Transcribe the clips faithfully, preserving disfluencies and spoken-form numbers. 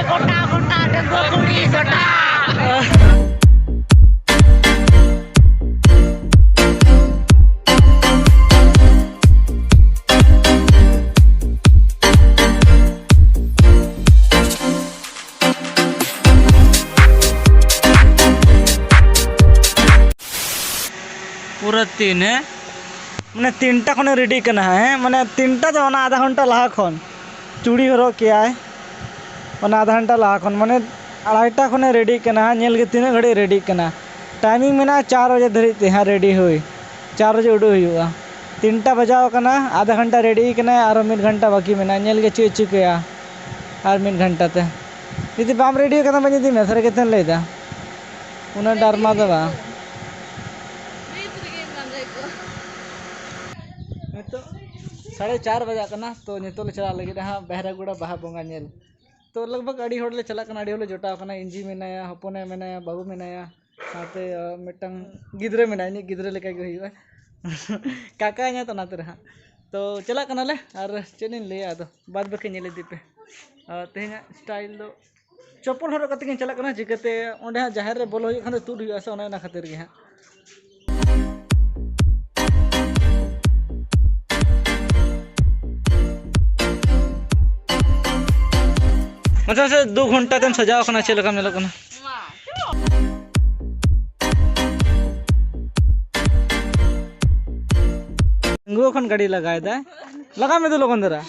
ᱜᱚᱴᱟ ᱜᱚᱴᱟ ᱰᱟᱺᱜᱩᱣᱟᱹ ᱠᱩᱲᱤ ᱜᱚᱴᱟ᱾ ᱯᱩᱨᱟᱹ ᱛᱤᱱ, ᱦᱮᱸ? ᱢᱟᱱᱮ ᱛᱤᱱᱴᱟ ᱠᱷᱚᱱᱮ ᱨᱮᱰᱤ ᱠᱟᱱᱟ, ᱦᱮᱸ? ᱢᱟᱱᱮ ᱛᱤᱱᱴᱟ ᱫᱚ ᱚᱱᱟ ᱟᱫᱷᱟ ᱜᱷᱚᱱᱴᱟ ᱞᱟᱦᱟ ᱠᱷᱚᱱ᱾ ᱪᱩᱲᱤ ᱦᱚᱨᱚᱜ ᱠᱮᱜᱼᱟᱭ, ᱚᱱᱟ ᱟᱫᱷᱟ ᱜᱷᱚᱱᱴᱟ ᱞᱟᱦᱟ ᱠᱷᱚᱱ᱾ ᱢᱟᱱᱮ ᱟᱲᱟᱭᱴᱟ ᱠᱷᱚᱱᱮ ᱨᱮᱰᱤ ᱠᱟᱱᱟ, ᱧᱮᱞ ᱜᱮ ᱛᱤᱱᱟᱹᱜ ᱜᱷᱟᱹᱲᱤᱡ ᱨᱮᱰᱤ ᱠᱟᱱᱟ᱾ ᱴᱟᱭᱢᱤᱝ ᱢᱮᱱᱟᱜᱼᱟ ᱪᱟᱨ ᱵᱟᱡᱮ ᱫᱷᱟᱹᱨᱤᱡ ᱛᱮ ᱦᱟᱸᱜ ᱨᱮᱰᱤ ᱦᱩᱭ, ᱪᱟᱨ ᱵᱟᱡᱮ ᱩᱰᱩᱠ ᱦᱩᱭᱩᱜᱼᱟ᱾ ᱛᱤᱱᱴᱟ ᱵᱟᱡᱟᱣ ᱠᱟᱱᱟ, ᱟᱫᱷᱟ ᱜᱷᱚᱱᱴᱟ ᱨᱮᱰᱤ ᱠᱟᱱᱟᱭ, ᱟᱨᱚ ᱢᱤᱫ ᱜᱷᱚᱱᱴᱟ ᱵᱟᱹᱠᱤ ᱢᱮᱱᱟᱜᱼᱟ᱾ ᱧᱮᱞ ᱜᱮ ᱪᱮᱫ ᱪᱤᱠᱟᱹᱭᱟ ᱟᱨ ᱢᱤᱫ ᱜᱷᱚᱱᱴᱟ ᱛᱮ᱾ ᱡᱩᱫᱤ ᱵᱟᱢ ᱨᱮᱰᱤ ᱠᱟᱱᱟ, ᱵᱟᱝ ᱡᱩᱫᱤ ᱢᱮᱥ ᱨᱮᱜᱮ ᱛᱟᱦᱮᱱ ᱞᱟᱹᱭᱫᱟ, ᱩᱱᱟᱹᱜ ᱰᱟᱨᱢᱟ ᱫᱚ ᱵᱟᱝ᱾ ᱱᱤᱛᱚᱜ ᱥᱟᱲᱮ ᱪᱟᱨ ᱵᱟᱡᱟᱜ ᱠᱟᱱᱟ, ᱛᱚ ᱱᱤᱛᱚᱜ ᱞᱮ ᱪᱟᱞᱟᱜ ᱞᱟᱹᱜᱤᱫ ᱦᱟᱸᱜ ᱵᱮᱦᱨᱟᱜᱩᱲᱟ ᱵᱟᱦᱟ ᱵᱚᱸᱜᱟ ᱧᱮᱞ᱾ ᱛᱚ ᱞᱟᱜᱽ ᱵᱷᱟᱜᱽ ᱟᱹᱰᱤ ᱦᱚᱲ ᱞᱮ ᱪᱟᱞᱟᱜ ᱠᱟᱱᱟ, ᱟᱹᱰᱤ ᱦᱚᱲ ᱞᱮ ᱡᱚᱴᱟᱣ ᱠᱟᱱᱟ᱾ ᱤᱧᱡᱤ ᱢᱮᱱᱟᱭᱟ, ᱦᱚᱯᱚᱱᱮ ᱢᱮᱱᱟᱭᱟ, ᱵᱟᱹᱵᱩ ᱢᱮᱱᱟᱭᱟ, ᱥᱟᱶᱛᱮ, ᱟᱨ ᱢᱤᱫᱴᱟᱝ ᱜᱤᱫᱽᱨᱟᱹ ᱢᱮᱱᱟᱭᱟ, ᱤᱧᱤᱡ ᱜᱤᱫᱽᱨᱟᱹ ᱞᱮᱠᱟ ᱜᱮ ᱦᱩᱭᱩᱜᱼᱟ᱾ ᱠᱟᱠᱟ ᱤᱧᱟᱹᱜ ᱛᱚ ᱚᱱᱟᱛᱮ ᱨᱮ ᱦᱟᱸᱜ᱾ ᱛᱚ ᱪᱟᱞᱟᱜ ᱠᱟᱱᱟᱞᱮ, ᱟᱨ ᱪᱮᱫ ᱤᱧ ᱞᱟᱹᱭᱟ, ᱟᱫᱚ ᱵᱟᱫᱽ ᱵᱟᱹᱠᱤ ᱧᱮᱞ ᱤᱫᱤ ᱯᱮ᱾ ᱟᱨ ᱛᱮᱦᱮᱧᱟᱜ ᱥᱴᱟᱭᱤᱞ ᱫᱚ ᱪᱚᱯᱯᱚᱞ ᱦᱚᱨᱚᱜ ᱠᱟᱛᱮ ᱜᱤᱧ ᱪᱟᱞᱟᱜ ᱠᱟᱱᱟ, ᱪᱤᱠᱟᱹᱛᱮ ᱚᱸᱰᱮ ᱦᱟᱸᱜ ᱡᱟᱦᱮᱨ ᱨᱮ ᱵᱚᱞᱚ ᱦᱩᱭᱩᱜ ᱠᱷᱟᱱ ᱫᱚ ᱛᱩᱫ ᱦᱩᱭᱩᱜᱼᱟ ᱥᱮ, ᱚᱱᱮ ᱚᱱᱟ ᱠᱷᱟᱹᱛᱤᱨ ᱜᱮ ᱦᱟᱸᱜ᱾ ᱢᱟᱥᱮ ᱢᱟᱥᱮ ᱫᱩ ᱜᱷᱚᱱᱴᱟ ᱛᱮᱢ ᱥᱟᱡᱟᱣ ᱠᱟᱱᱟ, ᱪᱮᱫ ᱞᱮᱠᱟᱢ ᱧᱮᱞᱚᱜ ᱠᱟᱱᱟ? ᱛᱤᱸᱜᱩ ᱠᱷᱚᱱ ᱜᱟᱹᱰᱤ ᱞᱟᱜᱟᱭ ᱫᱟᱭ, ᱞᱟᱜᱟᱭ ᱢᱮ ᱫᱩ ᱞᱚᱜᱚᱱ ᱫᱷᱟᱨᱟ᱾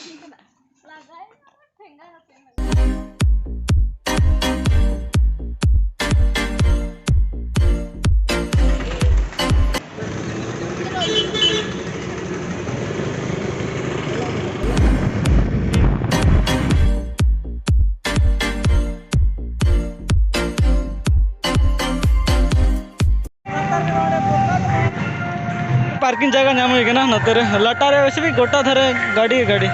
ᱯᱟᱨᱠᱤᱝ ᱡᱟᱭᱜᱟ ᱧᱟᱢ ᱦᱩᱭ ᱠᱟᱱᱟ ᱱᱚᱛᱮ ᱨᱮ, ᱞᱟᱴᱟ ᱨᱮ ᱣᱮᱥᱮ ᱵᱷᱤ ᱜᱚᱴᱟ ᱫᱷᱟᱨᱮ ᱜᱟᱹᱰᱤ, ᱜᱟᱹᱰᱤ᱾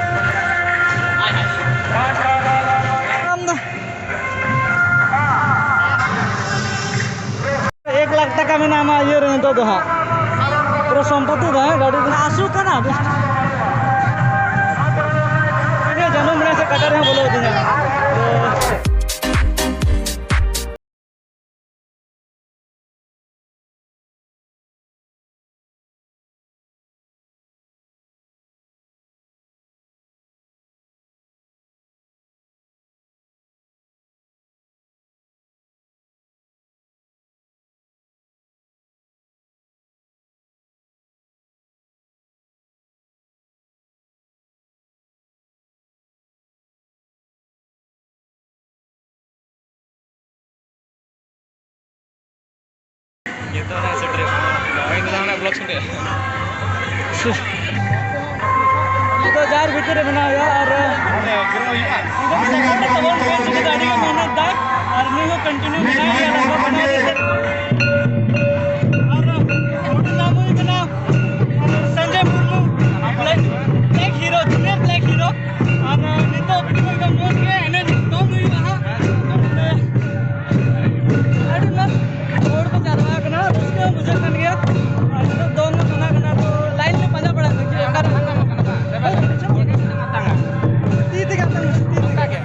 ᱮᱠ ᱞᱟᱠᱷ ᱴᱟᱠᱟ ᱢᱮᱱᱟᱜᱼᱟ ᱟᱢᱟᱜ ᱤᱭᱟᱹ ᱨᱮ ᱱᱤᱛᱚᱜ ᱫᱚ ᱦᱟᱸᱜ᱾ ᱯᱩᱨᱟᱹ ᱥᱚᱢᱯᱚᱛᱤ ᱫᱚ, ᱦᱮᱸ, ᱜᱟᱹᱰᱤ ᱫᱚ᱾ ᱟᱹᱥᱩᱞ ᱠᱟᱱᱟ, ᱵᱮᱥ᱾ ᱤᱧᱟᱹᱜ ᱡᱟᱹᱱᱩᱢ ᱢᱮᱱᱟᱭᱟ ᱥᱮ ᱠᱟᱴᱟ ᱨᱮᱦᱚᱸ ᱵᱚᱞᱚ ᱟᱹᱫᱤᱧᱟ᱾ ᱛᱚ, ᱱᱤᱛᱚᱜ ᱡᱟᱦᱮᱨ ᱵᱷᱤᱛᱤᱨ ᱨᱮ ᱢᱮᱱᱟᱜ ᱦᱩᱭᱩᱜᱼᱟ ᱟᱨ ᱟᱹᱰᱤ ᱜᱮ ᱢᱮᱦᱱᱚᱛ ᱫᱟᱭ ᱟᱨ ᱱᱩᱭ ᱦᱚᱸ continue ᱢᱮᱱᱟᱭ ᱜᱮᱭᱟ ᱞᱟᱜᱟᱣ ᱠᱟᱱᱟ᱾ ᱟᱨ ᱱᱚᱰᱮ ᱧᱟᱢ ᱦᱩᱭ ᱠᱟᱱᱟ Sanjay Murmu, black, black hero, junior black hero, ᱟᱨ ᱱᱤᱛᱚᱜ ᱵᱷᱤᱰᱤᱭᱳ ᱮᱠᱫᱚᱢ ᱢᱚᱡᱽ ᱜᱮ ᱮᱱᱮᱡ ᱫᱚᱱ ᱦᱩᱭᱩᱜᱼᱟ ᱦᱟᱸᱜ᱾ ᱟᱹᱰᱤ ᱢᱚᱡᱽ ᱦᱚᱲ ᱠᱚ ᱡᱟᱨᱣᱟ ᱠᱟᱱᱟ, ᱨᱟᱹᱥᱠᱟᱹ ᱦᱚᱸ ᱵᱩᱡᱷᱟᱹᱜ ᱠᱟᱱ ᱜᱮᱭᱟ᱾ ᱟᱨ ᱱᱤᱛᱚᱜ ᱫᱚᱱ ᱦᱚᱸ ᱥᱟᱱᱟ ᱠᱟᱱᱟ, ᱛᱚ ᱞᱟᱭᱤᱱ ᱞᱮ ᱯᱟᱸᱡᱟ ᱵᱟᱲᱟᱭ ᱫᱟ ᱡᱮ ᱚᱠᱟᱨᱮ ᱛᱤ ᱛᱮᱜᱮ ᱟᱛᱟᱝ ᱢᱮ, ᱛᱤ ᱛᱮᱜᱮ᱾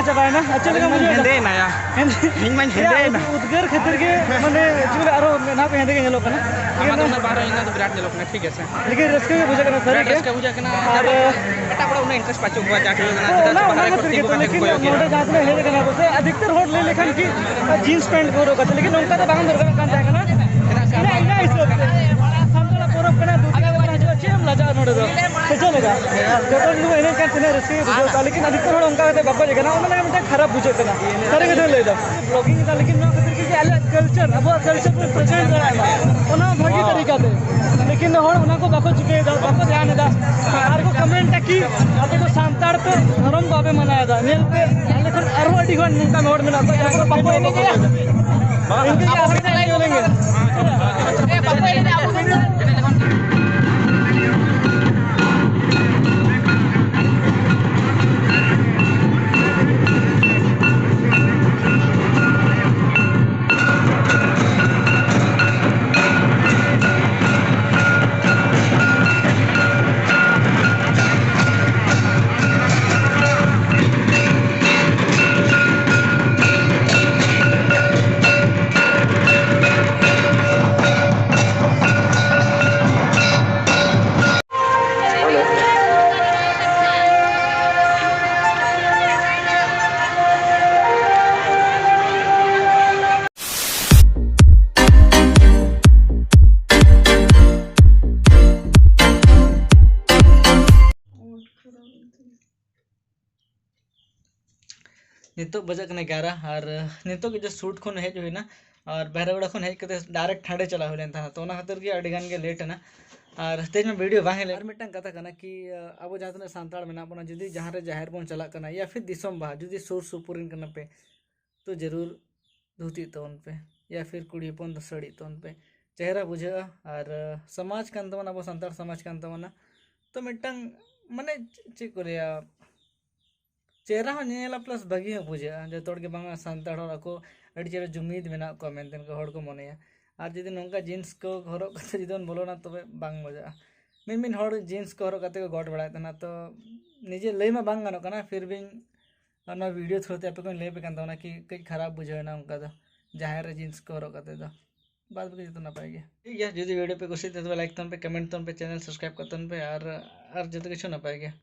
ᱪᱟᱵᱟᱭᱮᱱᱟ᱾ ᱟᱨ ᱪᱮᱫ ᱞᱮᱠᱟ ᱵᱩᱡᱷᱟᱹᱣ ᱮᱫᱟ? ᱦᱮᱸᱫᱮᱭᱮᱱᱟ ᱭᱟ᱾ ᱦᱮᱸᱫᱮ? ᱤᱧ ᱢᱟᱧ ᱦᱮᱸᱫᱮᱭᱮᱱᱟ᱾ ᱩᱫᱽᱜᱟᱹᱨ ᱠᱷᱟᱹᱛᱤᱨ ᱜᱮ ᱢᱟᱱᱮ ᱪᱮᱫ ᱠᱚ ᱞᱟᱹᱭᱟ, ᱟᱨᱚ ᱢᱮᱫᱦᱟ ᱠᱚ ᱦᱮᱸᱫᱮ ᱜᱮ ᱧᱮᱞᱚᱜ ᱠᱟᱱᱟ᱾ ᱟᱢᱟᱜ ᱫᱚ ᱩᱱᱟᱹᱜ ᱵᱟᱝ ᱨᱚᱲ, ᱤᱧᱟᱹᱜ ᱫᱚ ᱵᱤᱨᱟᱴ ᱧᱮᱞᱚᱜ ᱠᱟᱱᱟ, ᱴᱷᱤᱠ ᱟᱪᱷᱮ᱾ ᱞᱮᱠᱤᱱ ᱨᱟᱹᱥᱠᱟᱹ ᱜᱮ ᱵᱩᱡᱷᱟᱹᱜ ᱠᱟᱱᱟ, ᱥᱟᱹᱨᱤ ᱵᱤᱨᱟᱴ ᱜᱮ᱾ ᱨᱟᱹᱥᱠᱟᱹ ᱵᱩᱡᱷᱟᱹᱜ ᱠᱟᱱᱟ᱾ ᱟᱨ ᱮᱴᱟᱜ ᱠᱚᱲᱟ ᱩᱱᱟᱹᱜ interest ᱵᱟᱹᱪᱩᱜ ᱠᱚᱣᱟ, ᱡᱟ ᱴᱷᱤᱠ ᱠᱟᱱᱟ, ᱚᱱᱟ, ᱥᱮᱛᱟᱜ ᱚᱱᱟ, ᱥᱮᱛᱟᱜ ᱚᱱᱟ ᱨᱮᱠᱚ ᱠᱷᱟᱹᱛᱤᱨ ᱛᱤᱸᱜᱩ ᱜᱮᱛᱚ, ᱠᱟᱛᱮ ᱠᱚ ᱞᱮᱠᱤᱱ ᱠᱚᱭᱚᱜ ᱜᱮᱭᱟ᱾ ᱱᱚᱰᱮ ᱡᱟᱦᱟᱸ ᱛᱤᱱᱟᱹᱜ ᱦᱮᱡ ᱟᱠᱟᱱᱟ ᱠᱚ ᱥᱮ, ᱟᱹᱫᱷᱤᱠᱛᱚᱨ ᱦᱚᱲ ᱞᱟᱹᱭ ᱞᱮᱠᱷᱟᱱ ᱠᱤ jeans pant ᱠᱚ ᱦᱚᱨᱚᱜ ᱠᱟᱛᱮ, ᱞᱮᱠᱤᱱ ᱱᱚᱝᱠᱟ ᱫᱚ ᱵᱟᱝ ᱫᱚᱨᱠᱟᱨᱚᱜ ᱠᱟᱱ ᱛᱟᱦᱮᱸ ᱠᱟᱱᱟ᱾ ᱤᱧᱟᱹᱜ, ᱤᱧᱟᱹᱜ ᱦᱤᱥᱟᱹᱵ ᱛᱮ ᱥᱟᱱᱛᱟᱲᱟᱜ ᱯᱚᱨᱚᱵᱽ ᱠᱟᱱᱟ, ᱫᱷᱩᱛᱤ ᱠᱟᱛᱮ ᱦᱤᱡᱩᱜᱼᱟ, ᱪᱮᱫ ᱮᱢ ᱞᱟᱡᱟᱜᱼᱟ ᱱᱚᱰᱮ ᱫᱚ? ᱥᱮ ᱪᱮᱫ ᱞᱮᱠᱟ? ᱡᱚᱛᱚ ᱦᱚᱲ ᱜᱮᱠᱚ ᱮᱱᱮᱡ ᱠᱟᱱ, ᱛᱤᱱᱟᱹᱜ ᱨᱟᱹᱥᱠᱟᱹ ᱜᱮ ᱵᱩᱡᱷᱟᱹᱣ ᱠᱟᱜᱼᱟ, ᱞᱮᱠᱤᱱ ᱟᱹᱫᱷᱤᱠᱛᱚᱨ ᱦᱚᱲ ᱚᱱᱠᱟ ᱠᱟᱛᱮ ᱵᱟᱠᱚ ᱦᱮᱡ ᱟᱠᱟᱱᱟ, ᱚᱱᱟ ᱞᱟᱹᱜᱤᱫ ᱢᱤᱫᱴᱟᱝ ᱠᱷᱟᱨᱟᱯ ᱵᱩᱡᱷᱟᱹᱜ ᱠᱟᱱᱟ᱾ ᱥᱟᱹᱨᱤ ᱠᱟᱛᱷᱟᱧ ᱞᱟᱹᱭ ᱮᱫᱟ, vlogging ᱮᱫᱟ, ᱞᱮᱠᱤᱱ ᱱᱚᱣᱟ ᱠᱷᱟᱹᱛᱤᱨ ᱜᱮ ᱡᱮ ᱟᱞᱮᱭᱟᱜ culture, ᱟᱵᱚᱣᱟᱜ culture ᱵᱚᱱ present ᱫᱟᱲᱮᱭᱟᱜ ᱢᱟ, ᱚᱱᱟ ᱦᱚᱸ ᱵᱷᱟᱹᱜᱤ ᱛᱟᱹᱨᱤᱠᱟ ᱛᱮ᱾ ᱞᱮᱠᱤᱱ ᱦᱚᱲ ᱚᱱᱟ ᱠᱚ ᱵᱟᱠᱚ ᱪᱤᱠᱟᱹᱭᱮᱫᱟ, ᱵᱟᱠᱚ ᱫᱷᱮᱭᱟᱱ ᱮᱫᱟ᱾ ᱟᱨ ᱠᱚ comment ᱟ ᱠᱤ, "ᱟᱯᱮ ᱫᱚ ᱥᱟᱱᱛᱟᱲ ᱯᱮ, ᱫᱷᱚᱨᱚᱢ ᱵᱟᱯᱮ ᱢᱟᱱᱟᱣ ᱮᱫᱟ, ᱧᱮᱞ ᱯᱮ, ᱟᱞᱮ ᱠᱷᱚᱱ ᱟᱨᱦᱚᱸ ᱟᱹᱰᱤ ᱜᱟᱱ ᱱᱚᱝᱠᱟᱱ ᱦᱚᱲ ᱢᱮᱱᱟᱜ ᱠᱚᱣᱟ ᱡᱟᱦᱟᱸᱭ ᱠᱚ ᱵᱟᱠᱚ ᱮᱱᱮᱡ ᱮᱫᱟ᱾" ᱤᱱᱠᱟᱹ ᱜᱮ ᱟᱨᱦᱚᱸ ᱢᱤᱫᱴᱟᱝ ᱧᱮᱞ ᱞᱮᱱ ᱜᱮ᱾ ᱱᱤᱛᱚᱜ ᱵᱟᱡᱟᱜ ᱠᱟᱱᱟ ᱮᱜᱟᱨᱚ, ᱟᱨ ᱱᱤᱛᱚᱜ ᱜᱮ just shoot ᱠᱷᱚᱱ ᱦᱮᱡ ᱦᱩᱭᱱᱟ, ᱟᱨ ᱵᱟᱦᱨᱮᱜᱚᱲᱟ ᱠᱷᱚᱱ ᱦᱮᱡ ᱠᱟᱛᱮ direct ᱦᱟᱸᱰᱮ ᱪᱟᱞᱟᱣ ᱦᱩᱭ ᱞᱮᱱ ᱛᱟᱦᱮᱱᱟ, ᱛᱚ ᱚᱱᱟ ᱠᱷᱟᱹᱛᱤᱨ ᱜᱮ ᱟᱹᱰᱤ ᱜᱟᱱ ᱜᱮ late ᱮᱱᱟ, ᱟᱨ ᱛᱮᱦᱮᱧ ᱢᱟ video ᱵᱟᱝ ᱦᱮᱡ ᱞᱮᱱᱟ᱾ ᱟᱨ ᱢᱤᱫᱴᱟᱝ ᱠᱟᱛᱷᱟ ᱠᱟᱱᱟ ᱠᱤ, ᱟᱵᱚ ᱡᱟᱦᱟᱸ ᱛᱤᱱᱟᱹᱜ ᱥᱟᱱᱛᱟᱲ ᱢᱮᱱᱟᱜ ᱵᱚᱱᱟ, ᱡᱩᱫᱤ ᱡᱟᱦᱟᱸ ᱨᱮ ᱡᱟᱦᱮᱨ ᱵᱚᱱ ᱪᱟᱞᱟᱜ ᱠᱟᱱᱟ, ᱭᱟ ᱯᱷᱤᱨ ᱫᱤᱥᱚᱢ ᱵᱟᱦᱟ, ᱡᱩᱫᱤ ᱥᱩᱨ ᱥᱩᱯᱩᱨ ᱨᱮᱱ ᱠᱟᱱᱟ ᱯᱮ, ᱛᱚ ᱡᱟᱹᱨᱩᱲ ᱫᱷᱩᱛᱤᱜ ᱛᱟᱵᱚᱱ ᱯᱮ, ᱭᱟ ᱯᱷᱤᱨ ᱠᱩᱲᱤ ᱦᱚᱯᱚᱱ ᱫᱚ ᱥᱟᱹᱲᱤᱜ ᱛᱟᱵᱚᱱ ᱯᱮ, ᱪᱮᱦᱨᱟ ᱵᱩᱡᱷᱟᱹᱜᱼᱟ᱾ ᱟᱨ, ᱟᱸ, ᱥᱚᱢᱟᱡᱽ ᱠᱟᱱ ᱛᱟᱵᱚᱱᱟ, ᱟᱵᱚ ᱥᱟᱱᱛᱟᱲ ᱥᱚᱢᱟᱡᱽ ᱠᱟᱱ ᱛᱟᱵᱚᱱᱟ, ᱛᱚ ᱢᱤᱫᱴᱟᱝ, ᱢᱟᱱᱮ, ᱪᱮᱫ ᱠᱚ ᱞᱟᱹᱭᱟ, ᱪᱮᱦᱨᱟ ᱦᱚᱸ ᱧᱮᱧᱮᱞᱟ plus ᱵᱷᱟᱹᱜᱤ ᱦᱚᱸ ᱵᱩᱡᱷᱟᱹᱜᱼᱟ᱾ ᱡᱚᱛᱚ ᱦᱚᱲ ᱜᱮ ᱵᱟᱝᱟ, ᱥᱟᱱᱛᱟᱲ ᱦᱚᱲ ᱟᱠᱚ ᱟᱹᱰᱤ ᱪᱮᱦᱨᱟ ᱡᱩᱢᱤᱫ ᱢᱮᱱᱟᱜ ᱠᱚᱣᱟ ᱢᱮᱱᱛᱮ ᱠᱚ ᱦᱚᱲ ᱠᱚ ᱢᱚᱱᱮᱭᱟ᱾ ᱟᱨ ᱡᱩᱫᱤ ᱱᱚᱝᱠᱟ jeans ᱠᱚ ᱦᱚᱨᱚᱜ ᱠᱟᱛᱮ ᱡᱩᱫᱤ ᱵᱚᱱ ᱵᱚᱞᱚᱱᱟ, ᱛᱚᱵᱮ ᱵᱟᱝ ᱢᱚᱡᱟᱜᱼᱟ᱾ ᱢᱤᱫ ᱢᱤᱫ ᱦᱚᱲ jeans ᱠᱚ ᱦᱚᱨᱚᱜ ᱠᱟᱛᱮ ᱠᱚ ᱜᱚᱰ ᱵᱟᱲᱟᱭᱮᱫ ᱛᱟᱦᱮᱱᱟ, ᱛᱚ ᱱᱤᱡᱮ ᱞᱟᱹᱭ ᱢᱟ ᱵᱟᱝ ᱜᱟᱱᱚᱜ ᱠᱟᱱᱟ, ᱯᱷᱤᱨ ᱵᱷᱤᱧ ᱚᱱᱟ ᱵᱷᱤᱰᱤᱭᱳ ᱛᱷᱨᱩ ᱛᱮ ᱟᱯᱮ ᱠᱚᱧ ᱞᱟᱹᱭ ᱟᱯᱮ ᱠᱟᱱ ᱛᱟᱵᱚᱱᱟ ᱠᱤ ᱠᱟᱹᱡ ᱠᱷᱟᱨᱟᱯ ᱵᱩᱡᱷᱟᱹᱣ ᱮᱱᱟ ᱚᱱᱠᱟ ᱫᱚ, ᱡᱟᱦᱟᱸᱭ ᱨᱮ ᱡᱤᱱᱥ ᱠᱚ ᱦᱚᱨᱚᱜ ᱠᱟᱛᱮ ᱫᱚ᱾ ᱵᱟᱫ ᱵᱟᱹᱠᱤ ᱡᱚᱛᱚ ᱱᱟᱯᱟᱭ ᱜᱮ᱾ ᱴᱷᱤᱠ ᱜᱮᱭᱟ, ᱡᱩᱫᱤ ᱵᱷᱤᱰᱤᱭᱳ ᱯᱮ ᱠᱩᱥᱤᱭᱟᱜ ᱛᱟᱦᱮᱸ ᱛᱚᱵᱮ ᱞᱟᱭᱤᱠ ᱛᱟᱵᱚᱱ ᱯᱮ, ᱠᱚᱢᱮᱱᱴ ᱛᱟᱵᱚᱱ ᱯᱮ, ᱪᱮᱱᱮᱞ ᱥᱟᱵᱥᱠᱨᱟᱭᱤᱵ ᱠᱟᱜ ᱛᱟᱵᱚᱱ ᱯᱮ, ᱟᱨ ᱟᱨ ᱡᱚᱛᱚ ᱠᱤᱪᱷᱩ ᱱᱟᱯᱟᱭ ᱜᱮ᱾